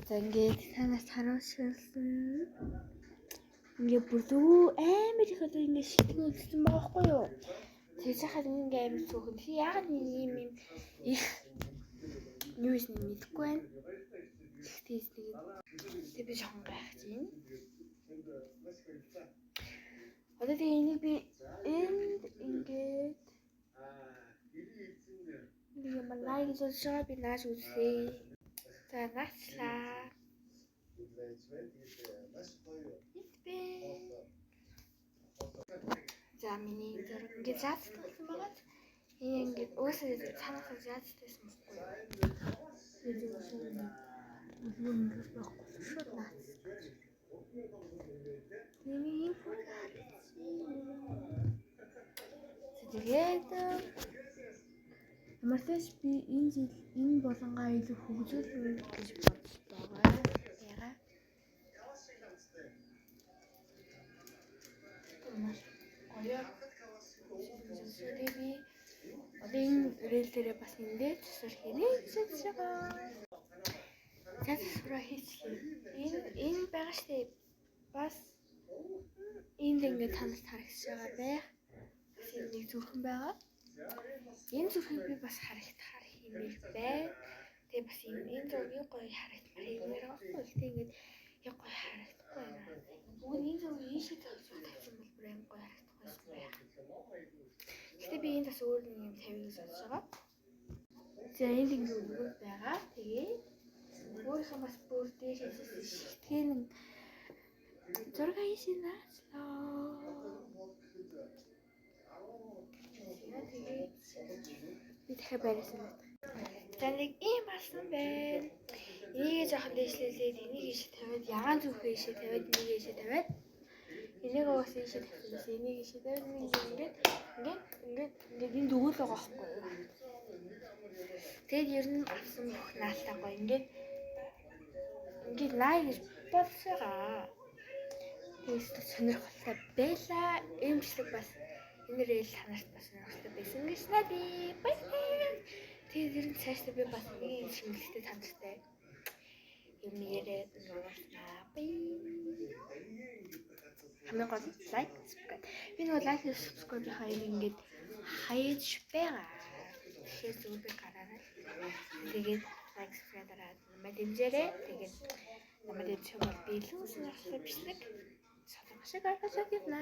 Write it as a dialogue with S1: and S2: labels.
S1: За, ингээд танаас харуулсан. Ингээ бүр зөө амар их одоо ингээ шитгэн үлдсэн байгаа байхгүй юу? Тэгж хахад ингээ амар цөөхөн. Тэг яагаад нэг юм юм их юу юм мэдэхгүй байна. Тэгтээ тэгээд тэг би жоохон гайхаж байна. Одоо тэгээ энийг би энд ингээд нэг юм лайк гэж бодож байгаа, би нааш үзлээ. За, наачлаа. Энд бэ. За, миний зураг ингээд заацтай болсон байгаа. Энэ ингээд уусаа цаанаасаа заацтайсан байхгүй юу? Тэгээд юм ингээд байхгүй шууд наац. Миний юм бүр харагдсан. Тэгээд ямар ч би энэ жил энэ болонгаа илүү хөгжүүлнэ гэж бодож байгаа. Яга. Маш гоё. Тэгээд би одоо энэ рeel дээрээ бас эндээ засвар хийнэ гэж бодож байгаа. За, засвараа хийчлээ. Энэ байгаа штэ, бас энд ингээд танарт харагдаж байгаа байх. Бас энэ нэг зүрхэн байгаа. Энэ зүрхийг би бас харагдахаар хиймээр байна. Тэгээ бас энэ зургийг гоё харагдмаар хиймээр байгаа байхгүй. Гэтэ ингээд яг гоё харагдахгүй байна. Уг нь энэ зургийг ийшээ тавьж тавьсан бол бүр амар гоё харагдах байсан байх. Гэтэ би энд бас өөр нэг юм тавья гэж бодож байгаа. За, энд ингээд өгөөд байгаа. Тэгээ өөрийнхөө бас бүр дээшээ шигтгэн зураг хийшээ наачлаа. Тэгээд би дахиад байрсан байна. За, нэг ийм болсон байна. Энийг жоохон дээшлүүлээд, энийг ийшээ тавиад, ягаан зүрхээ ийшээ тавиад, энийг ийшээ тавиад, энийг уус ийшээ тавьсан бас энийг ийшээ тавиад, энийг ингээд ингээд ингээд ингээд энэ дөгөөл байгаа байхгүй юу? Тэгээд ер нь авсан бүх наалтаа гоё ингээд ингээд наа гэж бодож байгаа. Тэгээд сонирхолтой байлаа. Энэ бичлэг бас энэ reel танарт бас сонирхолтой байсан гэж найдаа. Баярлалаа. Тэгээд ер нь цаашдаа би бас нэг юм шимэлтэй танартай юм яриад оруулнаа. Bye. Хамгийн гол like, subscribe. Би нөгөө like, subscribe-ийнхаа юм ингээд хаяж байгаа. Тэгэхээр зүгээр би гараарай. Тэгээд like, subscribe дараад намайг дэмжээрэй. Тэгээд намайг дэмжих юм бол би илүү сонирхолтой бичлэг солонгос шиг гаргаж өгнө.